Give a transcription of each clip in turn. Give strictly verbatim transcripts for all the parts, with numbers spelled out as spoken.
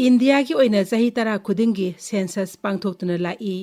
ꯏꯟꯗꯤꯌꯥꯒꯤ ꯑꯣꯏꯅ ꯆꯍꯤ ꯇꯔꯥ ꯈꯨꯗꯤꯡꯒꯤ ꯁꯦꯟꯁꯁ ꯄꯥꯡꯊꯣꯛꯇꯨꯅ ꯂꯥꯛꯏ꯫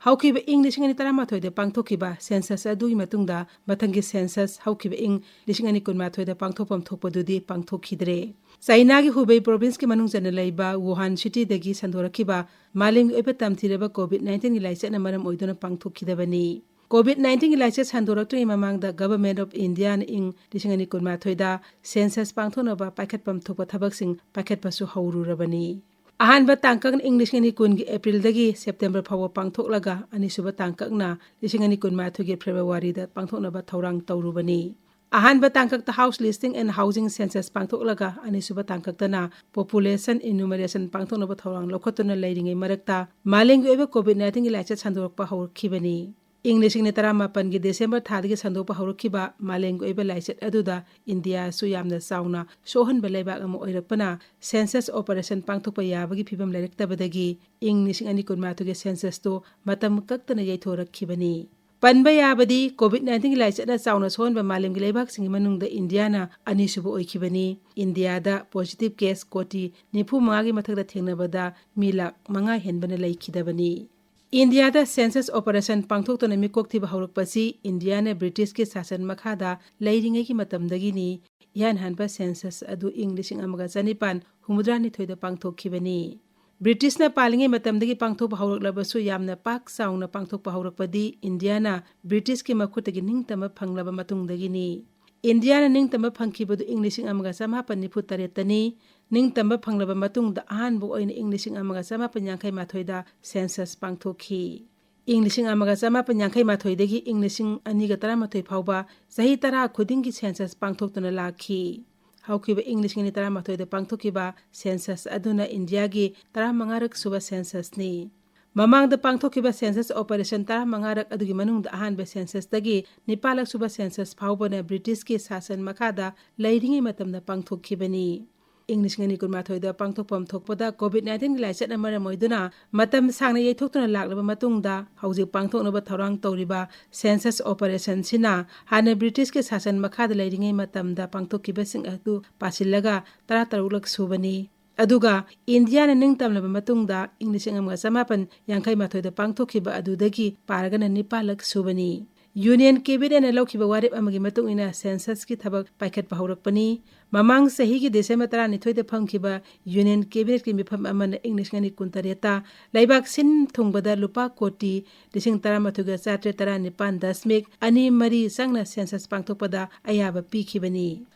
ꯍꯧꯈꯤꯕ ꯏꯪ ꯂꯤꯁꯤꯡ ꯑꯅꯤ ꯇꯔꯥꯃꯥꯊꯣꯏꯗ ꯄꯥꯡꯊꯣꯛꯈꯤꯕ ꯁꯦꯟꯁꯁ ꯑꯗꯨꯒꯤ ꯃꯇꯨꯡꯗ ꯃꯊꯪꯒꯤ ꯁꯦꯟꯁꯁ ꯍꯧꯈꯤꯕ ꯏꯪ ꯂꯤꯁꯤꯡ ꯑꯅꯤ ꯀꯨꯟꯃꯥꯊꯣꯏꯗ ꯄꯥꯡꯊꯣꯛꯐꯝ ꯊꯣꯛꯄꯗꯨꯗꯤ ꯄꯥꯡꯊꯣꯛꯈꯤꯗ꯭ꯔꯦ꯫ ꯆꯥꯏꯅꯥꯒꯤ ꯍꯨꯕꯦꯏ ꯄ꯭ꯔꯣꯚꯤꯟꯁꯀꯤ ꯃꯅꯨꯡ ꯆꯟꯅ ꯂꯩꯕ ꯋꯨꯍꯥꯟ ꯁꯤꯇꯤꯗꯒꯤ ꯁꯟꯗꯣꯔꯛꯈꯤꯕ ꯃꯥꯂꯦꯝꯒꯤ ꯑꯣꯏꯕ ꯇꯝꯊꯤꯔꯕ ꯀꯣꯚꯤꯗ ꯅꯥꯏꯟꯇꯤꯟꯒꯤ ꯂꯥꯏꯆꯠꯅ ꯃꯔꯝ ꯑꯣꯏꯗꯨꯅ ꯄꯥꯡꯊꯣꯛꯈꯤꯗꯕꯅꯤ꯫ ꯀꯣꯚꯤꯗ ꯅꯥꯏꯟꯇꯤꯟꯒꯤ ꯂꯥꯏꯆꯠ ꯁꯟꯗꯣꯔꯛꯇ꯭ꯔꯤꯉꯩ ꯃꯃꯥꯡꯗ Government of Indiaꯅ ꯏꯪ ꯂꯤꯁꯤꯡ ꯑꯅꯤ ꯀꯨꯟꯃꯥꯊꯣꯏꯗ ꯁꯦꯟꯁꯁ ꯄꯥꯡꯊꯣꯛꯅꯕ ꯄꯥꯏꯈꯠꯐꯝ ꯊꯣꯛꯄ ꯊꯕꯛꯁꯤꯡ ꯄꯥꯏꯈꯠꯄꯁꯨ ꯍꯧꯔꯨꯔꯕꯅꯤ꯫ ꯑꯍꯥꯟꯕ ꯇꯥꯡꯀꯛꯅ ꯏꯪ ꯂꯤꯁꯤꯡ ꯑꯅꯤ ꯀꯨꯟꯒꯤ ꯑꯦꯄ꯭ꯔꯤꯜꯗꯒꯤ ꯁꯦꯞꯇꯦꯝꯕꯔ ꯐꯥꯎꯕ ꯄꯥꯡꯊꯣꯛꯂꯒ, ꯑꯅꯤꯁꯨꯕ ꯇꯥꯡꯀꯛꯅ ꯂꯤꯁꯤꯡ ꯑꯅꯤ ꯀꯨꯟꯃꯥꯊꯣꯏꯒꯤ ꯐꯦꯕ꯭ꯔꯨꯋꯥꯔꯤꯗ ꯄꯥꯡꯊꯣꯛꯅꯕ ꯊꯧꯔꯥꯡ ꯇꯧꯔꯨꯕꯅꯤ꯫ ꯑꯍꯥꯟꯕ ꯇꯥꯡꯀꯛꯇ House Listing and Housing Census ꯄꯥꯡꯊꯣꯛꯂꯒ, ꯑꯅꯤꯁꯨꯕ ꯇꯥꯡꯀꯛꯇꯅ Population Enumeration ꯄꯥꯡꯊꯣꯛꯅꯕ ꯊꯧꯔꯥꯡ ꯂꯧꯈꯠꯇꯨꯅ ꯂꯩꯔꯤꯉꯩ ꯃꯔꯛꯇ ꯃꯥꯂꯦꯝꯒꯤ ꯑꯣꯏꯕ ꯀꯣꯚꯤꯗ ꯅꯥꯏꯟꯇꯤꯟꯒꯤ ꯂꯥꯏꯆꯠ ꯁꯟꯗꯣꯔꯛꯄ ꯍꯧꯔꯛꯈꯤꯕꯅꯤ꯫ ꯏꯪ ꯂꯤꯁꯤꯡ ꯑꯅꯤ ꯇꯔꯥꯃꯥꯄꯟꯒꯤ ꯗꯤꯁꯦꯝꯕꯔ ꯊꯥꯗꯒꯤ ꯁꯟꯗꯣꯛꯄ ꯍꯧꯔꯛꯈꯤꯕ ꯃꯥꯂꯦꯝꯒꯤ ꯑꯣꯏꯕ ꯂꯥꯏꯆꯠ ꯑꯗꯨꯗ ꯏꯟꯗꯤꯌꯥꯁꯨ ꯌꯥꯝꯅ ꯆꯥꯎꯅ ꯁꯣꯛꯍꯟꯕ ꯂꯩꯕꯥꯛ ꯑꯃ ꯑꯣꯏꯔꯛꯄꯅ, ꯁꯦꯟꯁꯁ ꯑꯣꯄꯔꯦꯁꯟ ꯄꯥꯡꯊꯣꯛꯄ ꯌꯥꯕꯒꯤ ꯐꯤꯕꯝ ꯂꯩꯔꯛꯇꯕꯗꯒꯤ ꯏꯪ ꯂꯤꯁꯤꯡ ꯑꯅꯤ ꯀꯨꯟꯃꯥꯊꯣꯏꯒꯤ ꯁꯦꯟꯁꯁꯇꯨ ꯃꯇꯝ ꯀꯛꯇꯅ ꯌꯩꯊꯣꯔꯛꯈꯤꯕꯅꯤ꯫ ꯄꯟꯕ ꯌꯥꯕꯗꯤ, ꯀꯣꯚꯤꯗ ꯅꯥꯏꯟꯇꯤꯟꯒꯤ ꯂꯥꯏꯆꯠꯅ ꯆꯥꯎꯅ ꯁꯣꯛꯍꯟꯕ ꯃꯥꯂꯦꯝꯒꯤ ꯂꯩꯕꯥꯛꯁꯤꯡꯒꯤ ꯃꯅꯨꯡꯗ ꯏꯟꯗꯤꯌꯥꯅ ꯑꯅꯤꯁꯨꯕ ꯑꯣꯏꯈꯤꯕꯅꯤ꯫ ꯏꯟꯗꯤꯌꯥꯗ ꯄꯣꯖꯤꯇꯤꯚ ꯀꯦꯁ ꯀꯣꯇꯤ ꯅꯤꯐꯨ ꯃꯉꯥꯒꯤ ꯃꯊꯛꯇ ꯊꯦꯡꯅꯕꯗ ꯃꯤ ꯂꯥꯈ ꯃꯉꯥ ꯍꯦꯟꯕꯅ ꯂꯩꯈꯤꯗꯕꯅꯤ꯫ ꯏꯟꯗꯤꯌꯥꯗ ꯁꯦꯟꯁꯁ ꯑꯣꯄꯔꯦꯁꯟ ꯄꯥꯡꯊꯣꯛꯇꯨꯅ ꯃꯤꯀꯣꯛ ꯊꯤꯕ ꯍꯧꯔꯛꯄꯁꯤ ꯏꯟꯗꯤꯌꯥꯅ ꯕ꯭ꯔꯤꯇꯤꯁꯀꯤ ꯁꯥꯁꯟ ꯃꯈꯥꯗ ꯂꯩꯔꯤꯉꯩꯒꯤ ꯃꯇꯝꯗꯒꯤꯅꯤ꯫ ꯏꯍꯥꯟ ꯍꯥꯟꯕ ꯁꯦꯟꯁꯁ ꯑꯗꯨ ꯏꯪ ꯂꯤꯁꯤꯡ ꯑꯃꯒ ꯆꯅꯤꯄꯥꯟ ꯍꯨꯝꯐꯨꯇꯔꯥꯅꯤꯊꯣꯏꯗ ꯄꯥꯡꯊꯣꯛꯈꯤꯕꯅꯤ꯫ ꯕ꯭ꯔꯤꯇꯤꯁꯅ ꯄꯥꯜꯂꯤꯉꯩ ꯃꯇꯝꯗꯒꯤ ꯄꯥꯡꯊꯣꯛꯄ ꯍꯧꯔꯛꯂꯕꯁꯨ, ꯌꯥꯝꯅ ꯄꯥꯛ ꯆꯥꯎꯅ ꯄꯥꯡꯊꯣꯛꯄ ꯍꯧꯔꯛꯄꯗꯤ ꯏꯟꯗꯤꯌꯥꯅ ꯕ꯭ꯔꯤꯇꯤꯁꯀꯤ ꯃꯈꯨꯠꯇꯒꯤ ꯅꯤꯡꯇꯝꯕ ꯐꯪꯂꯕ ꯃꯇꯨꯡꯗꯒꯤꯅꯤ꯫ ꯏꯟꯗꯤꯌꯥꯅ ꯅꯤꯡꯇꯝꯕ ꯐꯪꯈꯤꯕꯗꯨ ꯏꯪ ꯂꯤꯁꯤꯡ ꯑꯃꯒ ꯆꯃꯥꯄꯟ ꯅꯤꯐꯨ ꯇꯔꯦꯠꯇꯅꯤ꯫ ꯅꯤꯡꯇꯝꯕ ꯐꯪꯂꯕ ꯃꯇꯨꯡꯗ ꯑꯍꯥꯟꯕ ꯑꯣꯏꯅ ꯏꯪ ꯂꯤꯁꯤꯡ ꯑꯃꯒ ꯆꯃꯥꯄꯟ ꯌꯥꯡꯈꯩ ꯃꯥꯊꯣꯏꯗ ꯁꯦꯟꯁꯁ ꯄꯥꯡꯊꯣꯛꯈꯤ꯫ ꯏꯪ ꯂꯤꯁꯤꯡ ꯑꯃꯒ ꯆꯃꯥꯄꯟ ꯌꯥꯡꯈꯩ ꯃꯥꯊꯣꯏꯗꯒꯤ ꯏꯪ ꯂꯤꯁꯤꯡ ꯑꯅꯤꯒ ꯇꯔꯥꯃꯥꯊꯣꯏ ꯐꯥꯎꯕ ꯆꯍꯤ ꯇꯔꯥ ꯈꯨꯗꯤꯡꯒꯤ ꯁꯦꯟꯁꯁ ꯄꯥꯡꯊꯣꯛꯇꯨꯅ ꯂꯥꯛꯈꯤ꯫ ꯍꯧꯈꯤꯕ ꯏꯪ ꯂꯤꯁꯤꯡ ꯑꯅꯤ ꯇꯔꯥꯃꯥꯊꯣꯏꯗ ꯄꯥꯡꯊꯣꯛꯈꯤꯕ ꯁꯦꯟꯁꯁ ꯑꯗꯨꯅ ꯏꯟꯗꯤꯌꯥꯒꯤ ꯇꯔꯥꯃꯉꯥꯔꯛ ꯁꯨꯕ ꯁꯦꯟꯁꯁꯅꯤ꯫ ꯃꯃꯥꯡꯗ ꯄꯥꯡꯊꯣꯛꯈꯤꯕ ꯁꯦꯟꯁꯁ ꯑꯣꯄꯔꯦꯁꯟ ꯇꯔꯥꯃꯉꯥꯔꯛ ꯑꯗꯨꯒꯤ ꯃꯅꯨꯡꯗ ꯑꯍꯥꯟꯕ ꯁꯦꯟꯁꯁꯇꯒꯤ ꯅꯤꯄꯥꯜꯂꯛ ꯁꯨꯕ ꯁꯦꯟꯁꯁ ꯐꯥꯎꯕꯅ ꯕ꯭ꯔꯤꯇꯤꯁꯀꯤ ꯁꯥꯁꯟ ꯃꯈꯥꯗ ꯂꯩꯔꯤꯉꯩ ꯃꯇꯝꯗ ꯄꯥꯡꯊꯣꯛꯈꯤꯕꯅꯤ꯫ ꯏꯪ ꯂꯤꯁꯤꯡ ꯑꯅꯤ ꯀꯨꯟꯃꯥꯊꯣꯏꯗ ꯄꯥꯡꯊꯣꯛꯐꯝ ꯊꯣꯛꯄꯗ ꯀꯣꯚꯤꯗ ꯅꯥꯏꯟꯇꯤꯟꯒꯤ ꯂꯥꯏꯆꯠꯅ ꯃꯔꯝ ꯑꯣꯏꯗꯨꯅ ꯃꯇꯝ ꯁꯥꯡꯅ ꯌꯩꯊꯣꯛꯇꯨꯅ ꯂꯥꯛꯂꯕ ꯃꯇꯨꯡꯗ, ꯍꯧꯖꯤꯛ ꯄꯥꯡꯊꯣꯛꯅꯕ ꯊꯧꯔꯥꯡ ꯇꯧꯔꯤꯕ ꯁꯦꯟꯁꯁ ꯑꯣꯄꯔꯦꯁꯟꯁꯤꯅ ꯍꯥꯟꯅ ꯕ꯭ꯔꯤꯇꯤꯁꯀꯤ ꯁꯥꯁꯟ ꯃꯈꯥꯗ ꯂꯩꯔꯤꯉꯩ ꯃꯇꯝꯗ ꯄꯥꯡꯊꯣꯛꯈꯤꯕꯁꯤꯡ ꯑꯗꯨ ꯄꯥꯁꯤꯜꯂꯒ ꯇꯔꯥꯇꯔꯨꯛꯂꯛ ꯁꯨꯕꯅꯤ꯫ ꯑꯗꯨꯒ ꯏꯟꯗꯤꯌꯥꯅ ꯅꯤꯡꯇꯝꯂꯕ ꯃꯇꯨꯡꯗ ꯏꯪ ꯂꯤꯁꯤꯡ ꯑꯃꯒ ꯆꯃꯥꯄꯟ ꯌꯥꯡꯈꯩ ꯃꯥꯊꯣꯏꯗ ꯄꯥꯡꯊꯣꯛꯈꯤꯕ ꯑꯗꯨꯗꯒꯤ ꯄꯥꯔꯒꯅ ꯅꯤꯄꯥꯜꯂꯛ ꯁꯨꯕꯅꯤ꯫ ꯌꯨꯅꯤꯌꯟ ꯀꯦꯕꯤꯅꯦꯠꯅ ꯂꯧꯈꯤꯕ ꯋꯥꯔꯦꯞ ꯑꯃꯒꯤ ꯃꯇꯨꯡ ꯏꯟꯅ ꯁꯦꯟꯁꯁꯀꯤ ꯊꯕꯛ ꯄꯥꯏꯈꯠꯄ ꯍꯧꯔꯛꯄꯅꯤ꯫ ꯃꯃꯥꯡ ꯆꯍꯤꯒꯤ ꯗꯤꯁꯦꯝꯕꯔ ꯇꯔꯥꯅꯤꯊꯣꯏꯗ ꯐꯝꯈꯤꯕ ꯌꯨꯅꯤꯌꯟ ꯀꯦꯕꯤꯅꯦꯠꯀꯤ ꯃꯤꯐꯝ ꯑꯃꯅ ꯏꯪ ꯂꯤꯁꯤꯡ ꯑꯅꯤ ꯀꯨꯟꯇꯔꯦꯠꯇ ꯂꯩꯕꯥꯛ ꯁꯤꯟ ꯊꯨꯡꯕꯗ ꯂꯨꯄꯥ ꯀꯣꯇꯤ ꯂꯤꯁꯤꯡ ꯇꯔꯥꯃꯥꯊꯣꯏꯒ ꯆꯥꯇ꯭ꯔꯦꯠ ꯇꯔꯥꯅꯤꯄꯥꯟ ꯗꯁꯃꯤꯛ ꯑꯅꯤ ꯃꯔꯤ ꯆꯪꯅ ꯁꯦꯟꯁꯁ ꯄꯥꯡꯊꯣꯛꯄꯗ ꯑꯌꯥꯕ ꯄꯤꯈꯤꯕꯅꯤ꯫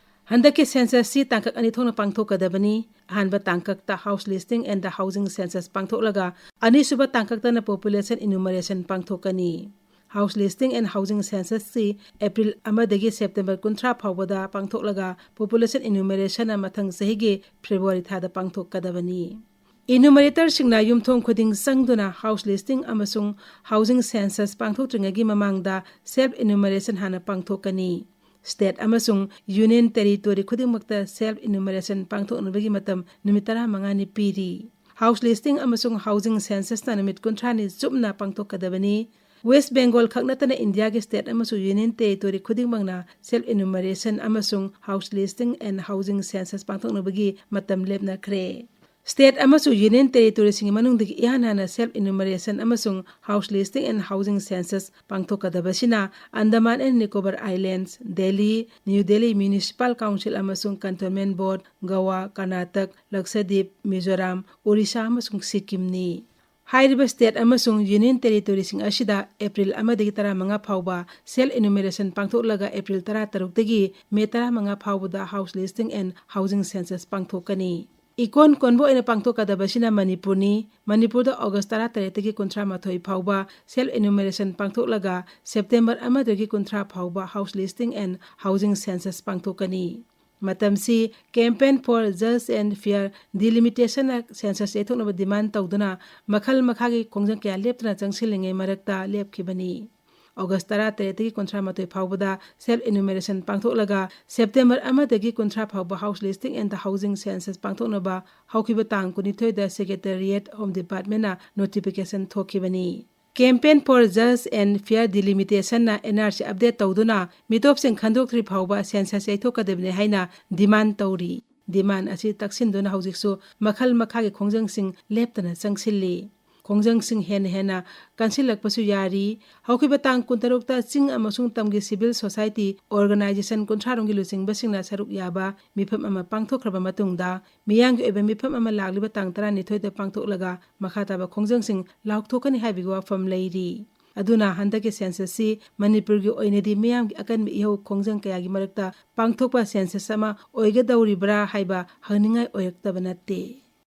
ꯍꯟꯗꯛꯀꯤ ꯁꯦꯟꯁꯁꯁꯤ ꯇꯥꯡꯀꯛ ꯑꯅꯤ ꯊꯣꯛꯅ ꯄꯥꯡꯊꯣꯛꯀꯗꯕꯅꯤ꯫ ꯑꯍꯥꯟꯕ ꯇꯥꯡꯀꯛꯇ House Listing and the Housing Census ꯄꯥꯡꯊꯣꯛꯂꯒ ꯑꯅꯤꯁꯨꯕ ꯇꯥꯡꯀꯛꯇꯅ Population Enumeration ꯄꯥꯡꯊꯣꯛꯀꯅꯤ꯫ House Listing and Housing Censusꯁꯤ ꯑꯦꯄ꯭ꯔꯤꯜ ꯑꯃꯗꯒꯤ ꯁꯦꯞꯇꯦꯝꯕꯔ ꯀꯨꯟꯊ꯭ꯔꯥ ꯐꯥꯎꯕꯗ ꯄꯥꯡꯊꯣꯛꯂꯒ Population Enumeration ꯃꯊꯪ ꯆꯍꯤꯒꯤ ꯐꯦꯕ꯭ꯔꯨꯋꯥꯔꯤ ꯊꯥꯗ ꯄꯥꯡꯊꯣꯛꯀꯗꯕꯅꯤ꯫ Enumeratorꯁꯤꯡꯅ ꯌꯨꯝꯊꯣꯡ ꯈꯨꯗꯤꯡ ꯆꯪꯗꯨꯅ House Listing ꯑꯃꯁꯨꯡ Housing Census ꯄꯥꯡꯊꯣꯛꯇ꯭ꯔꯤꯉꯩꯒꯤ ꯃꯃꯥꯡꯗ Self Enumeration ꯍꯥꯟꯅ ꯄꯥꯡꯊꯣꯛꯀꯅꯤ꯫ State ꯑꯃꯁꯨꯡ Union Territory ꯈꯨꯗꯤꯡꯃꯛꯇ Self Enumeration ꯄꯥꯡꯊꯣꯛꯅꯕꯒꯤ ꯃꯇꯝ ꯅꯨꯃꯤꯠ ꯇꯔꯥꯃꯉꯥꯅꯤ ꯄꯤꯔꯤ꯫ House Listing ꯑꯃꯁꯨꯡ Housing Censusꯅ ꯅꯨꯃꯤꯠ ꯀꯨꯟꯊ꯭ꯔꯥꯅꯤ ꯆꯨꯞꯅ ꯄꯥꯡꯊꯣꯛꯀꯗꯕꯅꯤ꯫ West Bengal ꯈꯛ ꯅꯠꯇꯅ ꯏꯟꯗꯤꯌꯥꯒꯤ state ꯑꯃꯁꯨꯡ Union Territory ꯈꯨꯗꯤꯡꯃꯛꯅ Self Enumeration ꯑꯃꯁꯨꯡ House Listing and Housing Census ꯄꯥꯡꯊꯣꯛꯅꯕꯒꯤ ꯃꯇꯝ ꯂꯦꯞꯅꯈ꯭ꯔꯦ꯫ State ꯑꯃꯁꯨꯡ Union Territoryꯁꯤꯡꯒꯤ ꯃꯅꯨꯡꯗꯒꯤ ꯏꯍꯥꯟ ꯍꯥꯟꯅ Self Enumeration ꯑꯃꯁꯨꯡ House Listing and Housing Census ꯄꯥꯡꯊꯣꯛꯀꯗꯕꯁꯤꯅ Andaman and Nicobar Islands, Delhi, New Delhi Municipal Council ꯑꯃꯁꯨꯡ Cantonment Board, ꯒꯋꯥ, ꯀꯔꯅꯥꯇꯛ, ꯂꯛꯁꯗꯤꯞ, ꯃꯤꯖꯣꯔꯥꯝ, ꯑꯣꯔꯤꯁꯥ ꯑꯃꯁꯨꯡ ꯁꯤꯛꯀꯤꯝꯅꯤ꯫ ꯍꯥꯏꯔꯤꯕ state ꯑꯃꯁꯨꯡ Union Territoryꯁꯤꯡ ꯑꯁꯤꯗ ꯑꯦꯄ꯭ꯔꯤꯜ ꯑꯃꯗꯒꯤ ꯇꯔꯥꯃꯉꯥ ꯐꯥꯎꯕ Self Enumeration ꯄꯥꯡꯊꯣꯛꯂꯒ ꯑꯦꯄ꯭ꯔꯤꯜ ꯇꯔꯥꯇꯔꯨꯛꯇꯒꯤ ꯃꯦ ꯇꯔꯥꯃꯉꯥ ꯐꯥꯎꯕꯗ House Listing and Housing Census ꯄꯥꯡꯊꯣꯛꯀꯅꯤ꯫ ꯏꯀꯣꯟ ꯀꯣꯟꯕ ꯑꯣꯏꯅ ꯄꯥꯡꯊꯣꯛꯀꯗꯕꯁꯤꯅ ꯃꯅꯤꯄꯨꯔꯅꯤ꯫ ꯃꯅꯤꯄꯨꯔꯗ ꯑꯣꯒꯁ ꯇꯔꯥꯇꯔꯦꯠꯇꯒꯤ ꯀꯨꯟꯊ꯭ꯔꯥ ꯃꯥꯊꯣꯏ ꯐꯥꯎꯕ Self Enumeration ꯄꯥꯡꯊꯣꯛꯂꯒ ꯁꯦꯞꯇꯦꯝꯕꯔ ꯑꯃꯗꯒꯤ ꯀꯨꯟꯊ꯭ꯔꯥ ꯐꯥꯎꯕ House Listing and Housing Census ꯄꯥꯡꯊꯣꯛꯀꯅꯤ꯫ ꯃꯇꯝꯁꯤ Campaign for Just and Fair Delimitation census ꯌꯩꯊꯣꯛꯅꯕ demand ꯇꯧꯗꯨꯅ ꯃꯈꯜ ꯃꯈꯥꯒꯤ ꯈꯣꯡꯖꯪ ꯀꯌꯥ ꯂꯦꯞꯇꯅ ꯆꯪꯁꯤꯜꯂꯤꯉꯩ ꯃꯔꯛꯇ ꯂꯦꯞꯈꯤꯕꯅꯤ꯫ ꯑꯣꯒꯁ ꯇꯔꯥꯇꯔꯦꯠꯇꯒꯤ ꯀꯨꯟꯊ꯭ꯔꯥ ꯃꯥꯊꯣꯏ ꯐꯥꯎꯕꯗ Self Enumeration ꯄꯥꯡꯊꯣꯛꯂꯒ ꯁꯦꯞꯇꯦꯝꯕꯔ ꯑꯃꯗꯒꯤ ꯀꯨꯟꯊ꯭ꯔꯥ ꯐꯥꯎꯕ House Listing and the Housing Census ꯄꯥꯡꯊꯣꯛꯅꯕ ꯍꯧꯈꯤꯕ ꯇꯥꯡ ꯀꯨꯟꯅꯤꯊꯣꯏꯗ Secretariat Home Departmentꯅ notification ꯊꯣꯛꯈꯤꯕꯅꯤ꯫ Campaign for Just and Fair Delimitationꯅ N R C update ꯇꯧꯗꯨꯅ ꯃꯤꯇꯣꯞꯁꯤꯡ ꯈꯟꯗꯣꯛꯇ꯭ꯔꯤ ꯐꯥꯎꯕ census ꯌꯩꯊꯣꯛꯀꯗꯕꯅꯤ ꯍꯥꯏꯅ demand ꯇꯧꯔꯤ꯫ Demand ꯑꯁꯤ ꯇꯛꯁꯤꯟꯗꯨꯅ ꯍꯧꯖꯤꯛꯁꯨ ꯃꯈꯜ ꯃꯈꯥꯒꯤ ꯈꯣꯡꯖꯪꯁꯤꯡ ꯂꯦꯞꯇꯅ ꯆꯪꯁꯤꯜꯂꯤ꯫ ꯈꯣꯡꯖꯪꯁꯤꯡ ꯍꯦꯟꯅ ꯍꯦꯟꯅ ꯀꯟꯁꯤꯜꯂꯛꯄꯁꯨ ꯌꯥꯔꯤ꯫ ꯍꯧꯈꯤꯕ ꯇꯥꯡ ꯀꯨꯟꯇꯔꯨꯛꯇ ꯆꯤꯡ ꯑꯃꯁꯨꯡ ꯇꯝꯒꯤ civil society organization ꯀꯨꯟꯊ꯭ꯔꯥ ꯔꯣꯝꯒꯤ ꯂꯨꯆꯤꯡꯕꯁꯤꯡꯅ ꯁꯔꯨꯛ ꯌꯥꯕ ꯃꯤꯐꯝ ꯑꯃ ꯄꯥꯡꯊꯣꯛꯈ꯭ꯔꯕ ꯃꯇꯨꯡꯗ, ꯃꯤꯌꯥꯝꯒꯤ ꯑꯣꯏꯕ ꯃꯤꯐꯝ ꯑꯃ ꯂꯥꯛꯂꯤꯕ ꯇꯥꯡ ꯇꯔꯥꯅꯤꯊꯣꯏꯗ ꯄꯥꯡꯊꯣꯛꯂꯒ, ꯃꯈꯥ ꯇꯥꯕ ꯈꯣꯡꯖꯪꯁꯤꯡ ꯂꯥꯎꯊꯣꯛꯀꯅꯤ ꯍꯥꯏꯕꯒꯤ ꯋꯥꯐꯝ ꯂꯩꯔꯤ꯫ ꯑꯗꯨꯅ ꯍꯟꯗꯛꯀꯤ census ꯁꯤ ꯃꯅꯤꯄꯨꯔꯒꯤ ꯑꯣꯏꯅꯗꯤ ꯃꯤꯌꯥꯝꯒꯤ ꯑꯀꯟꯕ ꯏꯍꯧ ꯈꯣꯡꯖꯪ ꯀꯌꯥꯒꯤ ꯃꯔꯛꯇ ꯄꯥꯡꯊꯣꯛꯄ census ꯑꯃ ꯑꯣꯏꯒꯗꯧꯔꯤꯕ꯭ꯔꯥ ꯍꯥꯏꯕ ꯍꯪꯅꯤꯡꯉꯥꯏ ꯑꯣꯏꯔꯛꯇꯕ ꯅꯠꯇꯦ꯫